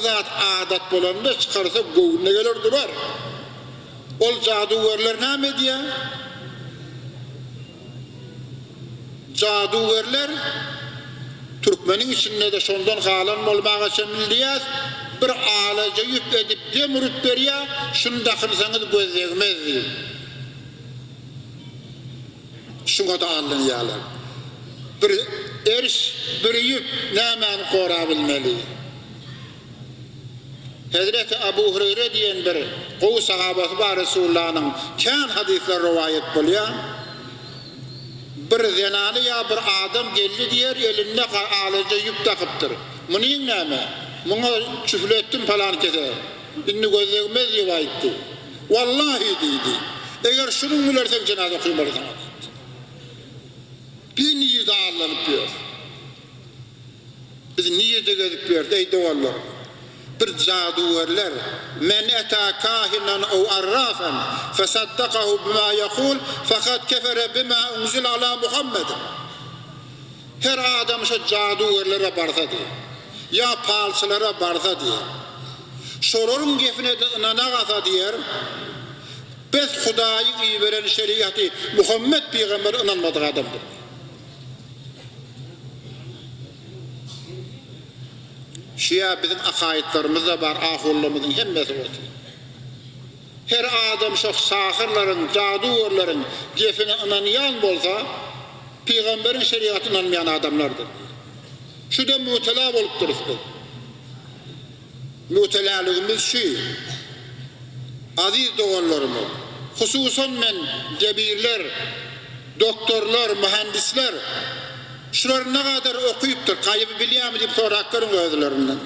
Zat adat bolanda çykarsa göwnüne geler durar. Ol jadugörler näme edýär? Jadugörler türkmeniň içinde-de şondan galan bolmaga çemli diýýäs, bir alaja ýüp edip dem urup berýär, şuny dakynsaňyz göz degmez diýip. Şuňa-da aldanýarlar. Bir eriş, bir ýüp nämäni gorabilmeli? Hezreti Abu Hureýre diýen bir gowy sahabasy bar Resulullanyň, kän hadyslar rowaýat bolýar. Bir zenany ýa bir adam geldi diýer, elinde alaja ýüp dakypdyr. Munyň näme? Muňa çüfletdim palankese. Indi göz degmez diýip aýtdy. Wallahi diýdi. Eger şunuň bilen sen jenaza okymaly saňa diýdi. Biz nirde allanyp ýörüs? Biz nirde gezip ýörüs, eý doganlar? Bir jadygörler, Men eta kahinan ow arrafan fesaddakahu bima ýekul fekad kefere bima unzile ala Muhammedin. Her adam şo jadygörlere barsa diýer. Ýa palçylara barsa diýer. Şolaryň gepine-de ynanagasa diýer. Bes Hudaýyň iberen şeriaty Muhammet pygambere ynanmadyk adamdyr diýer. Şu-ýa biziň akaýytlarymyzda bar, ahunlarymyzyň hemmesi otyr. Her adam şo sahyrlaryň, jadygörleriň gepine ynanýan bolsa, Pygamberiň şerigatyna ynanmaýan adamlardyr. Şuda mübtela bolupdyrys biz. Mübtelaligimiz şu. Aziz doganlarymyz, hususan men debirler, doktorlar, mühendisler, şular nagadar okypdyr, gaýyby bilýärmi diýip sorap görüň özlerinden.